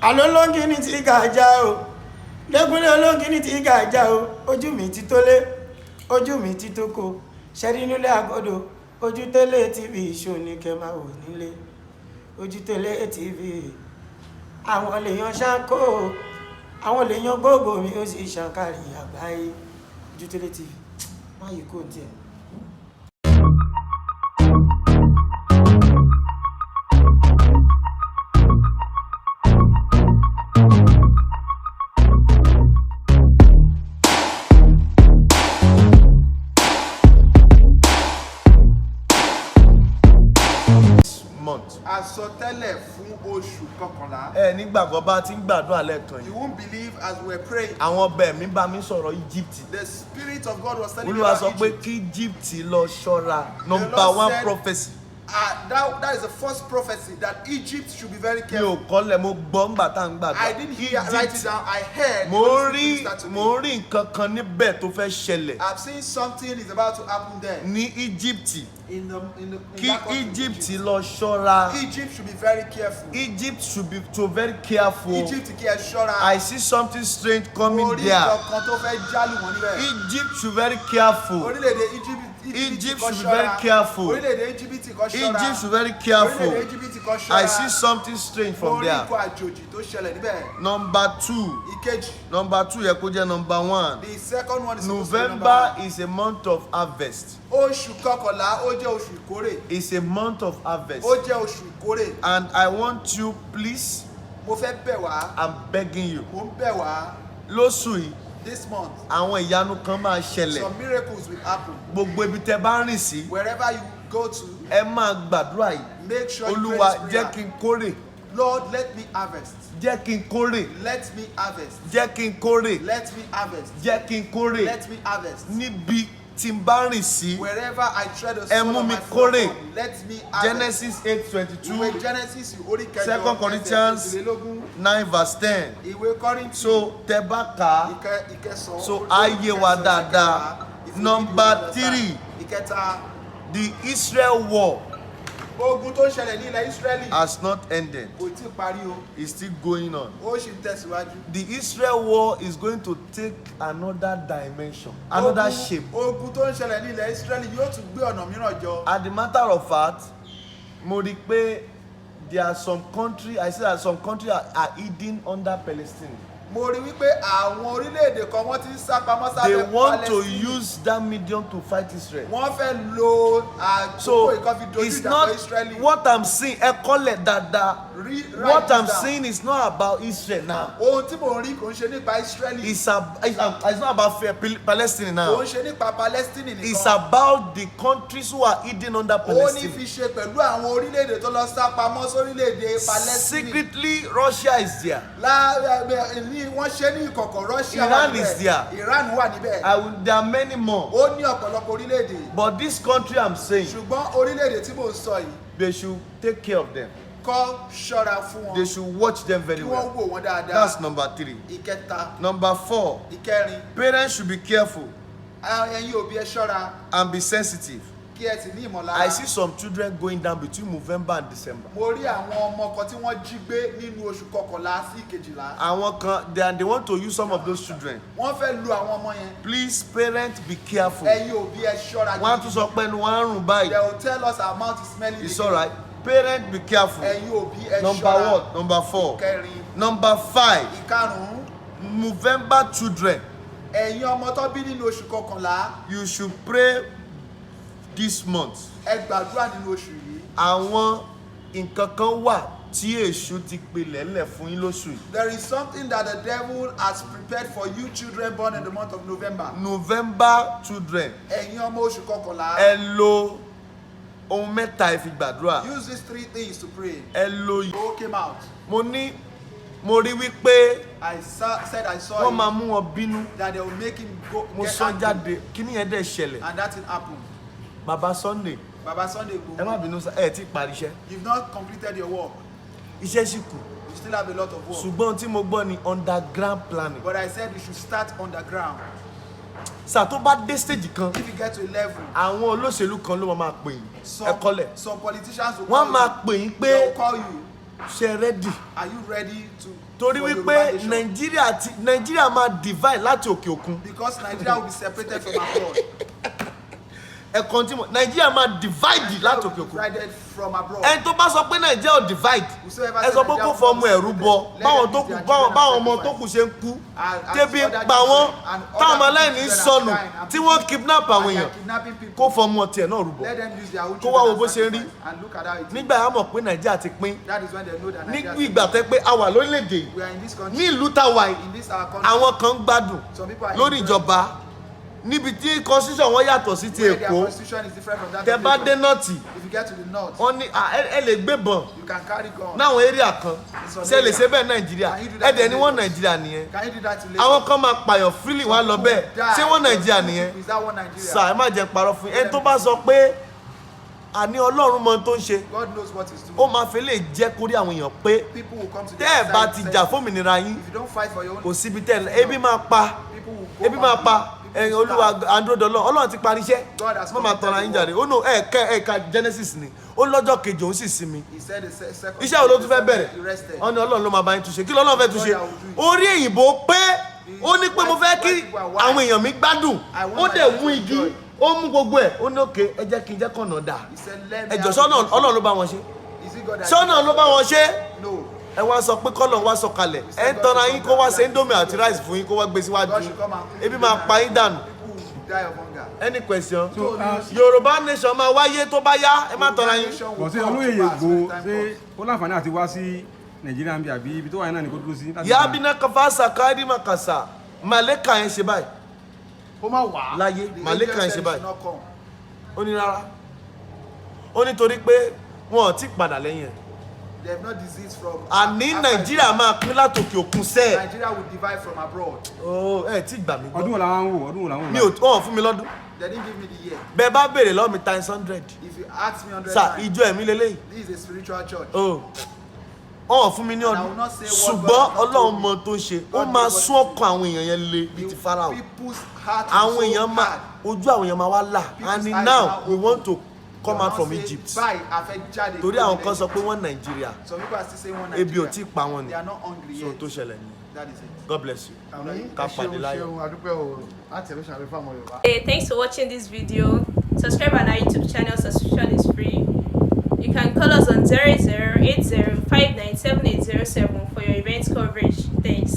Àlọ́ olóńgìní ti gàjà o, lẹ́kúnlé olóńgìní ti gàjà o. Ojú mi ti tó lé, ojú mi ti tó ko, ṣẹ́rí nílé àgọ́dọ̀. Ojútẹ́lẹ̀ TV ṣò ní kẹ́ máa wò nílé. Ojútẹ́lẹ̀ TV, àwọn lèèyàn ṣáńkó, àwọn lèèyàn gbogbo mi, ó sì ṣàǹkárí àgbáyé. Ojútẹ́lẹ̀ TV, má yìí kò tiẹ̀. Month. Àsọtẹ́lẹ̀ fún oṣù kọkànlá. Ẹ nígbàgbọ́ bá ti ń gbàdúrà lẹ́ẹ̀kan You yìí. won't believe, as we were praying, Àwọn ọba ẹ̀mí bá mi sọ̀rọ̀ Egypt. the Spirit of God was telling me Olúwa about sọ pé Egypt. kí Egypt lọ ṣọ́ra. Number Lord one said, prophecy. Ah, that is the first prophecy, that Egypt should be very Mi ò careful. kọ́lẹ̀, mo gbọ́ ńgbà tá à ń I gbàdúrà. didn't hear, write it Egypt. down. I heard. Mo the ń Holy rí Spirit start to me. mo ń rí nǹkan kan níbẹ̀ tó fẹ́ ṣẹlẹ̀ I've seen something is about to happen there. ní Egypt. In Kí that country, Egypt lọ ṣọ́ra. Egypt should be very careful. Egypt should be to very careful. Egypt, kí ẹ ṣọ́ra. I see something strange coming Mo rí there. nǹkan kan tó fẹ́ jálù wọn níbẹ̀. Egypt should very careful. Orílẹ̀-èdè Egypt Egypt kó should be ṣọ́ra. very careful. Orílẹ̀-èdè Egypt kó ṣọ́ra. Egypt should very careful. Orílẹ̀-èdè Egypt kó ṣọ́ra. I see something strange Mo from rí there. nǹkan àjòjì tó ṣẹlẹ̀ níbẹ̀. Number two. Ìkejì. Number two yẹ kó jẹ́ number one. The second one is supposed to be number November one. is a month of harvest. Oṣù kọkànlá, ó jẹ́ oṣù ìkórè. It's a month of harvest. Ó jẹ́ oṣù ìkórè. And I want you, please, Mo fẹ́ bẹ̀ wá. I'm begging you. Mo ń bẹ̀ wá. Lóṣù yìí, This month, àwọn ìyanu kan máa ṣẹlẹ̀. some miracles will happen. Gbogbo ibi tẹ bá rìn sí, Wherever you go to, ẹ máa gbàdúrà yìí. make sure you pray Olúwa, this prayer. jẹ́ kí n kórè. Lord, let me harvest. Jẹ́ kí n kórè. Let me harvest. Jẹ́ kí n kórè. Let me harvest. Jẹ́ kí n kórè. Let me harvest. Níbi tí n bá rìn sí. Wherever I tread the Ẹ sole mú of mi my foot kórè. upon, let me harvest. Genesis 8:22, Ìwé Genesis orí kẹjọ, Second ẹsẹ̀ Corinthians kejìlélógún. 9 verse 10. Ìwé Kọ́ríńtì So tẹ bá kà á, ìkẹsàn-án. so orí á yé wa ìkẹsàn-án, dáadáa. ìkẹwàá. If you Number read, you will three. understand. Ìkẹta. The Israel war Ogun tó ń ṣẹlẹ̀ ní ilẹ̀ Ísírẹ́lì has not ended. kò tí ì parí o. It's still going on. Ó sì ń tẹ̀síwájú. The Israel war is going to take another dimension, another shape. Ogun tó ń ṣẹlẹ̀ ní ilẹ̀ Ísírẹ́lì yóò tún gbé ọ̀nà mìíràn jọ. As a matter of fact, mo rí i pé there are some country, I see that some country are hidden under Palestine. Mo rí wípé àwọn orílẹ̀-èdè kan, wọ́n ti ń sá pamọ́ They sábẹ́ want to Palestine. use that medium to fight Israel. Wọ́n fẹ́ lo àkókò So ìkan fi dojú it's ìjà not kọ Ísírẹ́lì. what I'm seeing. Ẹ kọ́lẹ̀ dáadáa. Write What this I'm down. seeing is not about Israel now. Ohun tí mò ń rí kò ń ṣe nípa Ísírẹ́lì. It's not about Palestine Kò now. ń ṣe nípa Palestine It's nìkan. about the countries who are hidden under Ó ní Palestine. fi ṣe pẹ̀lú àwọn orílẹ̀-èdè tó lọ sá pamọ́ sórílẹ̀-èdè Palestine. Secretly, Russia is there. Ní wọ́n ṣe ní ìkọ̀kọ̀, Russia wà Iran níbẹ̀. is there. Iran wà níbẹ̀. There are many more. Ó ní ọ̀pọ̀lọpọ̀ orílẹ̀-èdè. But this country I'm saying, Ṣùgbọ́n orílẹ̀-èdè tí mò ń sọ yìí, they should take care of them. kọ́ ṣọ́ra fún wọn. They should watch them very Kí wọ́n well. wò wọ́n dáadáa. That's number three. Ìkẹta. Number four, Ìkẹrin. parents should be careful Ẹ̀yin òbí, ẹ ṣọ́ra and be sensitive. kí ẹ sì ní ìmọ̀lára. I see some children going down between November and December. Mo rí àwọn ọmọ kan tí wọ́n jí gbé nínú oṣù kọkànlá sí ìkejìlá. Àwọn kan, they want to use some of those children. Wọ́n fẹ́ lu àwọn ọmọ yẹn. Please, parents, be careful. Ẹ̀yin òbí, ẹ ṣọ́ra. Wọ́n á tún sọ pé ẹnu wọn á rùn báyìí. They will tell us our mouth is smelling It's again. alright. Parents, be careful. Ẹ̀yin òbí, ẹ Number ṣọ́ra. what? Number four. Ìkẹrin. Number five. Ìkarùn-ún. November children, Ẹ̀yin ọmọ tó bí nínú oṣù kọkànlá, you should pray this month. ẹ gbàdúrà nínú oṣù yìí. Àwọn nǹkan kan wà tí èṣù ti pilẹ̀ lẹ̀ fún yín lóṣù yìí. There is something that the devil has prepared for you children born in the month of November. November children, Ẹ̀yin ọmọ oṣù kọkànlá, ẹ lo ohun mẹ́ta ẹ fi gbàdúrà. use these three things to pray. Ẹ lo. Go came out. Mo ní mo rí wípé I saw, said I saw wọ́n it, máa mú wọn bínú. that they will make him go Mo get sọ angry. jáde, kíní yẹn dẹ̀ ṣẹlẹ̀. And that thing happened. Bàbá Sunday, Baba Sunday ẹ má Igboho, bínú sá, ẹ ti parí iṣẹ́. you've not completed your work. Iṣẹ́ sì kù. You still have a lot of work. Ṣùgbọ́n tí mo gbọ́ ni underground planning. But I said you should start underground. Sà, tó bá dé stage kan, If you get to a level, àwọn olóṣèlú kan ló máa pè yín. Ẹ some, kọ́lẹ̀. some politicians will Wọ́n call máa you. pè yín pé They will call you. Ṣe ready? Are you ready to Torí for wípé Yoruba nation? Nàìjíríà ti, Nàìjíríà máa divide láti òkè òkun. Because Nigeria will be separated from abroad. Ẹ̀kan tí mo, Nàìjíríà máa divide láti òkè òkun. Divided from abroad. Ẹni tó bá sọ pé Nàìjíríà ò divide, Whosoever ẹ say sọ pé Nigeria kó will fọmọ not ẹ̀rú be bọ separated, báwọn let tó them kù use their báwọn children báwọn as ọmọ tó sacrifice. kù ṣe ń kú, As tẹ́bi ń other pa wọ́n, children and táwọn ọmọ other aláìní children are sọnù, dying and tí wọ́n kidnap àwọn and they èèyàn, are kidnapping people. kó fọmọ tiẹ̀ náà rúbọ. Let them use their own Kó wá wo children bó as ṣe ń rí. sacrifice and look at how it is. Nígbà yà mọ̀ pé Nàìjíríà ti pín. That is when they know that Nigeria Nígbà ìgbà tẹ́ pé a wà lórílẹ̀‐èdè yìí, we are in this country, ní ìlú tá a wà yìí, in this our country, àwọn kan ń gbádùn some people are lórí enjoying ìjọba níbi tí constitution wọn yàtọ̀ sí ti where their Èkó. constitution is different from that Tẹ́ of bá Lagos. dé north, If you get to the north, wọ́n ní, "Ah, ẹ lè gbébọn you can carry gun. náwọn area kan." Ṣe lè ṣe bẹ́ẹ̀ Nàìjíríà? Can you do that Ẹ dẹ̀ in ní wọ́n Lagos? Nàìjíríà nìyẹn. Can you do that to Lagos? Àwọn kan máa pààyàn freely, wọ́n á lọ bẹ́ẹ̀. Die. Ṣé wọ́n Nàìjíríà nìyẹn? Is that one Nigeria? Sà, ẹ má jẹ́ parọ́ fún yín. Ẹni tó bá sọ pé àní Ọlọ́run mọ ohun tó ń ṣe, God knows what he's doing. ó máa fi lè jẹ́ kórí àwọn èèyàn pé People will come to tẹ́ their ẹ̀ bá side ti and jà say, fómìnira yín, if you don't fight for your own, kò síbi tẹ́ ẹ, ebi máa pa, people will go ebi máa hungry. pa. People Ẹ̀yin will Olúwa starve. androdọlọ, Ọlọ́run ti parí iṣẹ́. God has Má máa tọrọ completed ayín the jáde. Ó nù ẹ kẹ ẹ ka Genesis ni ó lọ́jọ́ kejì òun sì sinmi. He said the second Iṣẹ́ wo ló tún fẹ́ bẹ̀rẹ̀? He rested. Wọ́n ní Ọlọ́run ló máa bá yín túnṣe. Kí lọ́lọ́run fẹ́ túnṣe? Orí èyìnbó pé ó ní pé mo fẹ́ kí àwọn èèyàn mi gbádùn. Ó dẹ̀ mú igi, ó mú gbogbo ẹ̀, ó ní òkè, ẹ jẹ́ kí n jẹ́ kọ̀nà dà. He said, let me Ẹjọ́ have sọ́nà the vision. Ọlọ́run ló bá wọn ṣe? Is it God that Sọ́nà ló bá wọn ṣe? No. Ẹ wá sọ pé kọ́lọ̀ wá sọ kalẹ̀, ẹ ń tọ́ra yín, kó wá ṣe indomie àti rice fún yín, kó wá gbé síwájú God yín. should come and cook Ebi máa pa yín dànù. People will die of hunger. Any question? So, Yorùbá nation máa wáyé tó bá yá, ẹ má tọ́ra yín. Nation will Bọ̀ sí come olóyè to pass when Ìgbòho, the time ṣé comes. ó láǹfààní àti wá sí Nàìjíríà ń bí, àbí ibi tó wà yẹn náà ni kó dúró sí láti Yabina kafasa kárí makasa, màlẹ́kà yẹn ṣe báyìí. Kó má wà á. Láyé The màlẹ́kà angel yẹn ṣe said he báyìí. should not come. Ó ní rárá, ó ní torí pé wọn ò tí padà lẹ́yìn ẹ̀. They have not disease from Àní after Nàìjíríà máa pín látòkè òkun sẹ́ẹ̀. Nigeria will divide from abroad. Ó ẹ tí gbà mí Ọdún gbọ́. wo làwọn ń wò? Ọdún wo làwọn ń wò? Mi ò, wọn ò fún mi lọ́dún. They didn't give me the year. Bẹ́ẹ̀ bá béèrè lọ́wọ́ mi times 100. If you ask me 100 Sà, times, ìjọ ẹ̀mí lélẹ́yìí. this is a spiritual church. Ó wọn ò fún mi ní And I ọdún, will not say what ṣùgbọ́n God has not Ọlọ́run told me. mọ tó ń ṣe. Ó God máa knows what sún he's ọkàn àwọn èèyàn yẹn le bíi ti Pharaoh. People's heart is Àwọn so èèyàn máa hard. ojú àwọn èèyàn máa wá là People's and eyes are now now we open. want to come They out will from now say, Egypt. "Báyìí, a fẹ́ jáde Torí kúrò àwọn ní kan sọ Egypt." pé wọ́n Nàìjíríà, Some people are still saying one ebi ò Nigeria. tí ì pa wọn ni. They are not hungry So yet. tó ṣẹlẹ̀ ni. That is it. God bless you. Àmín. Ká Ẹ ṣeun, pàdé láyọ̀. ṣeun, àdúpẹ́ o láti ẹ̀mí ṣàlùfẹ́ fún àwọn Yorùbá. Hey, thanks for watching this video. Subscribe on our YouTube channel, subscription is free. You can call us on 0080 for your event coverage. Thanks.